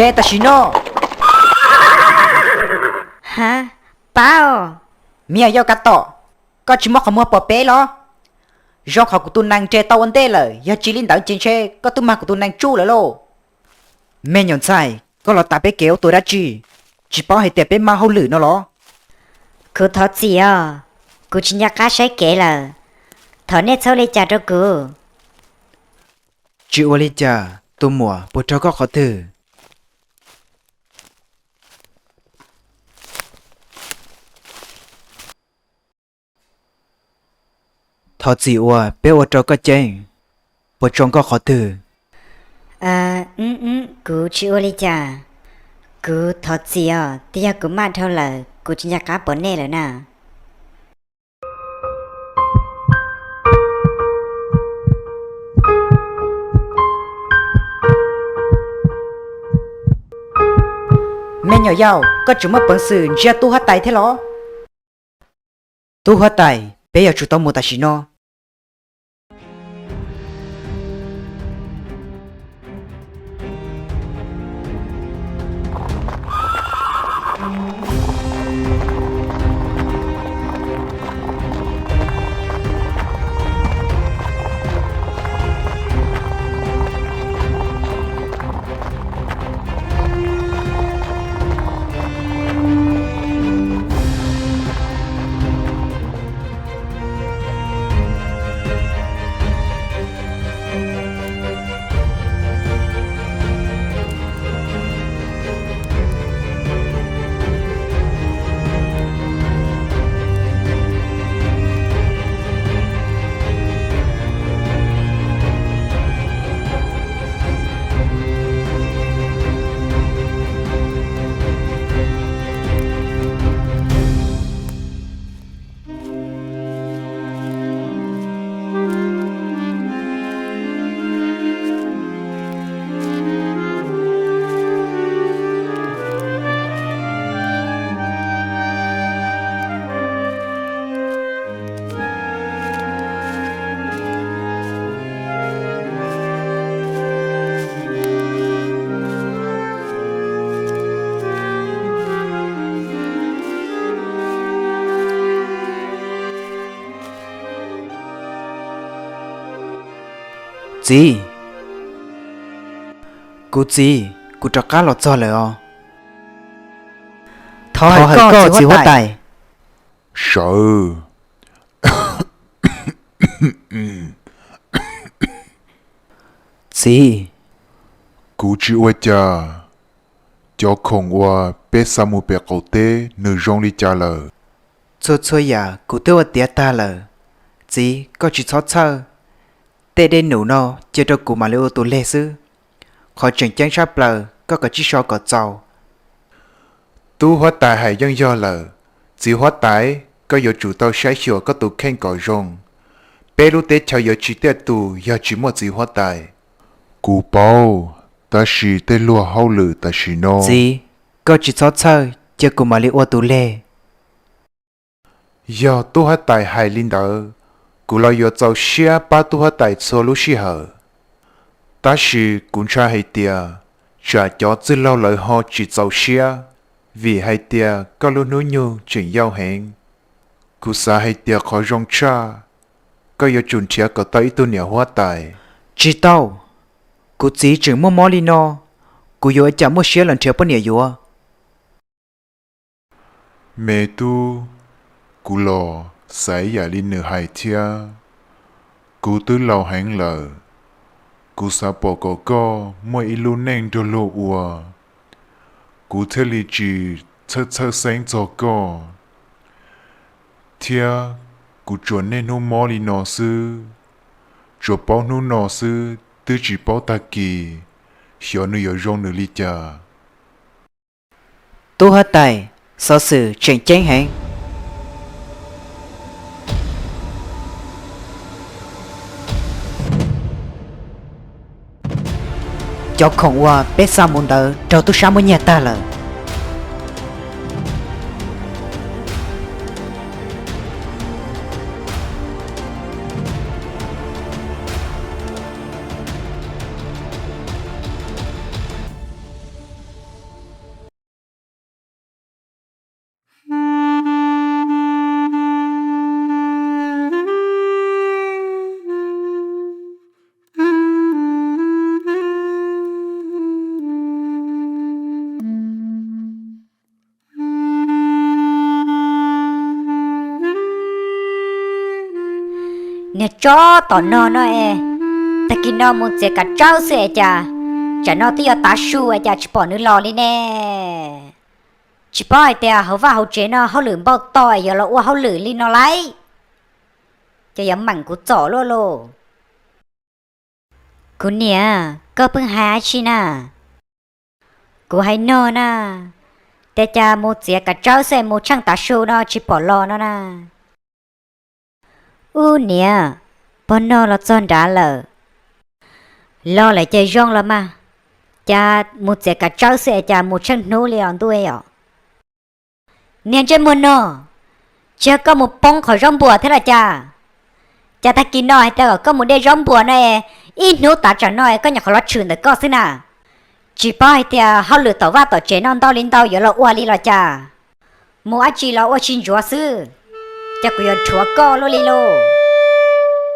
Nres tam sim no. Ha, pab os. Me nyuam yaus, kav tom, koj tsis muab qhov muag pom peb los? Zoo qhov kuv tus nees nres tau ua ntej lawm, yog tsis li ntawd ces ntshe koj twb mag kuv tus nees tsuj lawm lauj. Me nyuam ntxhais, koj los tas peb kev ua tus dab tsi? Tsis paub hais tias peb maj hauj lwm no los? Kuv thov txim os, kuv tsis nco qab saib kev lawm. Thov nej txhob ua li cas rau kuv. Tsis ua li cas, tus muam, puas raug koj qhov twg? Thov txim uas peb ua rau koj ceeb, puas tso nkoj qhov twg? Kuv tsis ua li cas. Kuv thov txim os, twb yog kuv maj dhau lawm, kuv tsis nco qab pom nej lawm na. Me nyuam yaus, koj tseem muaj peev xwm ntsia tub huab tais thiab los? Tub huab tais, peb yuav tsum tau mus tam sim no. Txiv, kuv txiv, kuv rov qab los txog lawm os. Thov hawm koj, txiv huab tais. Sawv. Txiv, kuv tsis ua cas. Cov khoom uas peb xa mus pem qaum teb nws zoo li cas lawm? Txhua txhua yam kuv twb ua tiav tag lawm. Txiv, koj tsis txhob txhawj. Tej dej num no cia rau kuv mam li ua tus leg xwb. Qhov tseem ceeb tshaj plaws koj kom tsib so kom txaus. Tub huab tais hais yeej yog lawm. Txiv huab tais, koj yuav tsum tau saib xyuas koj tus kheej kom zoo. Peb lub teb chaws yuav tsis tiaj tus yog tsis muaj txiv huab tais. Kuv paub, tab sis tej luag hauj lwm tam sim no. Txiv, koj tsis txhob txhawj, cia kuv mam li ua tus leg. Yog tub huab tais hais li ntawd, kuv los yuav txaus siab pab tub huab tais txhua lub sij hawm. Tab sis kuv ntshai hais tias tsam cov txwj laug lawv ho tsis txaus siab, vim hais tias koj lub hnub nyoog tseem yau heev. Kuv xav hais tias qhov zoo tshaj, koj yuav tsum nrhiav kom tau ib tug niam huab tais. Tsis tau, Kuv txiv tseem muaj mob li no, kuv yuav ua cas muaj siab los nrhiav poj niam yuav? Me tub, kuv los xaiv yam li nws hais thiab. Kuv twb laus heev lawm, kuv xav pom kom koj muaj ib lub neej nrog luag ua, kuv thiaj li tsis txhawj txhawj xeeb txog koj. Thiab kuv tsuas niaj hnub mob li no xwb, tsuas paub hnub no xwb twb tsis paub tag kis xyov nws yuav zoo nws li cas. Tub huab tais, xov xwm tseem ceeb heev. Cov khoom uas peb xa mus ntawd raug tub sab muab nyiag tag lawm. Niag tsov tom no no es, tag kis no mus txiav kav tsawb xwb es cas, tsam no twb yuav tav su es cas tsis pom nws los li ne? Tsis paub hais tias hauv vaj hauv tsev no hauj lwm npau taws yuav los ua hauj lwm li no lauj, ces yuav meem kuv txom luaj lauj. Kuv niam, koj pheej hais dab tsi na? Kuv hais no na, tias cas mus txiav kav tsawb xwb es mus tsheej tav su no tsis pom los no na. Ub niam, pog nog los txog nrad lawm. Los lawm ces zoo los mas, cas mus txiav kav tsawb xwb es cas mus tsheej hnub li os ntuj os. Niag ntsej muag nog, tsis yog koj mus poob qhov zaub npuas thiab los cas? Cas tag kis no hais tias kom koj mus de zaub npuas no es, ib hnub tav tsam no es koj nyuam qhuav los tshwm ntawm koj xwb na. Tsis paub hais tias hauj lwm tom vaj tom tsev no ntau li ntau yuav los ua li los cas? Mus dab tsi los ua tsis ntsuav xwb, cas kuv yuav rhuav koj luaj li lauj.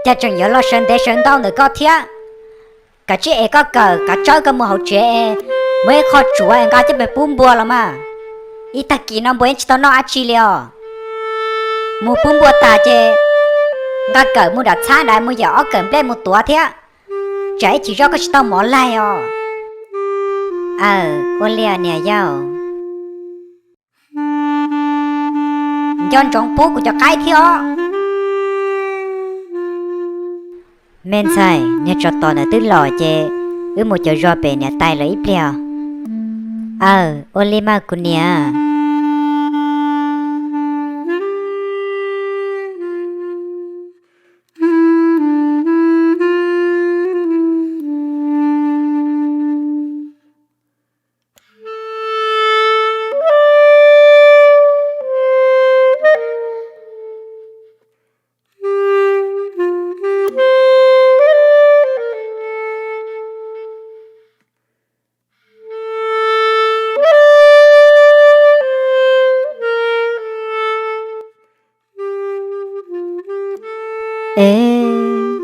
Cas tseem yuav los sawv ntev sawv ntau ntawm koj thiab. Kav tsij es koj kawm kav tsawb koj mus hauv tsev es muaj ib qho tsuav es nqa coj mus pub npua los mas. Ib tag kis no npua yeej tsis tau noj dab tsi li os. Mus pub npua tas ces nqa kawm mus nram txhab nrad mus yam ob kawm nplej mus tuav thiab, tsam ib chim zoj koj tsis tau mov laig os. Aw, ua li niam yau. Nco ntsoov pub kuv cov qaib thiab os. Me ntxhais, niag tsov tom ntawd twb los ces wb mus cov zos pem niam tais lawv ib pliag. Aw, ua li mas kuv niam. Es,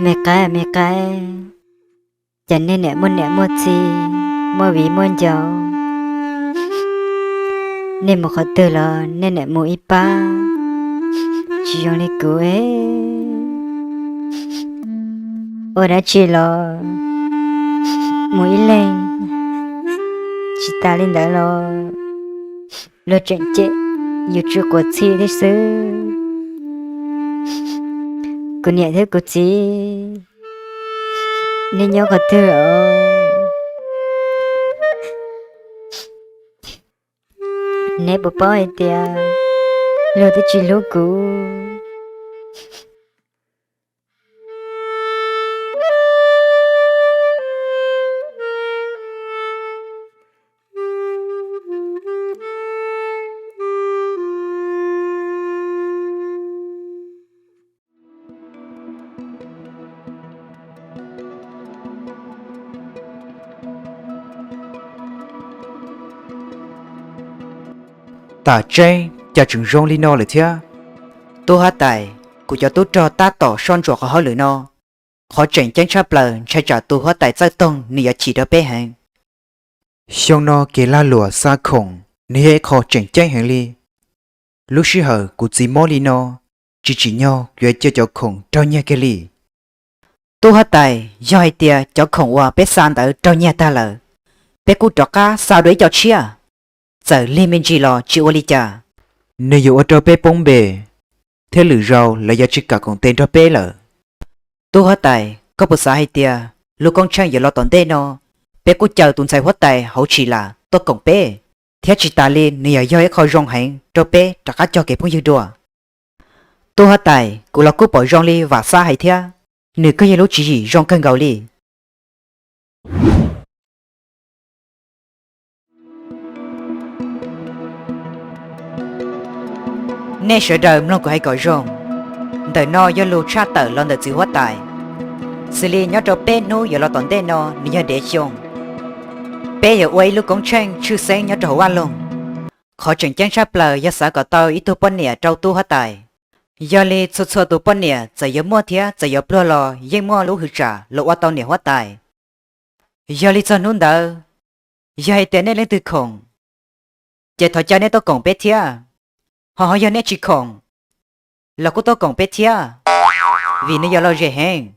me qaib, me qaib, cas nej niam muaj niam muaj txiv, muaj viv muaj ncaus, nej mus qhov twg los nej niam mus ib pab, tsis zoo li kuv es. Ua dab tsi los mus ib leeg, tsis tas li ntawd los luag tseem cem yus tsw quav txhij thiab xwb. Kuv niam thiab kuv txiv, nej nyob qhov twg os? Neb puas paub hais tias luag twb tsis hlub kuv? Tam tseeb cas tseem zoo li no lawm thiab. Tub huab tais, kuv cov tub rog tab tom soj ntsuam qhov hauj lwm no. Qhov tseem ceeb tshaj plaws ntshai tsam tus huab tais Txawj Toog nws yuav chim rau peb heev. Xyoo no kev lag luam xa khoom nws yog ib qho tseem ceeb heev li. Lub sij hawm kuv txiv mob li no, tsis tsim nyog yuav cia cov khoom raug nyiag kiag li. Tub huab tais, yog hais tias cov khoom uas peb xa ntawd raug nyiag tag lawm, peb kuj rov qab xa dua ib co tshiab, txawm lig me ntsis los tsis ua li cas. Nws yuav ua rau peb poob npe, thiab lwm zaus lawv yuav tsis kam koom tes nrog peb lawm. Tub huab tais, koj puas xav hais tias lub koob tsheej yuav los tom ntej no, peb kuj caw tus ntxhais huab tais hauv Tshis Lam tuaj koom peb, thiab tsis tas li nws yog yog ib qho zoo heev rau peb rov qab cog kev phooj ywg dua. Tub huab tais, kuv los kuj pom zoo li Vam Xab hais thiab, nws kuj yog lub tswv yim zoo kawg nkaus li. Nej sawv daws mloog kuv hais kom zoo. Ntawm no yog lus tshaj tawm los ntawm txiv huab tais. Xws li nyob rau peb hnub yuav los tom ntej no nws yog dev xyoo, peb yuav ua ib lub koob tsheej tshwj xeeb nyob rau hauv vaj loog. Qhov tseem ceeb tshaj plaws yog xav kom tau ib tug poj niam rau tub huab tais. Yog li txhua txhua tus poj niam txawm yuav muaj thiab txawm yuav pluag los yeej muaj lub hwv tsam los ua tau niam huab tais. Yog li txog hnub ntawd, yog hais tias nej leej twg khoom, ces thov caw nej tuaj koom peb thiab. Ho ho yog nej tsis khoom los kuj tuaj koom peb thiab, vim nws yog lom zem heev.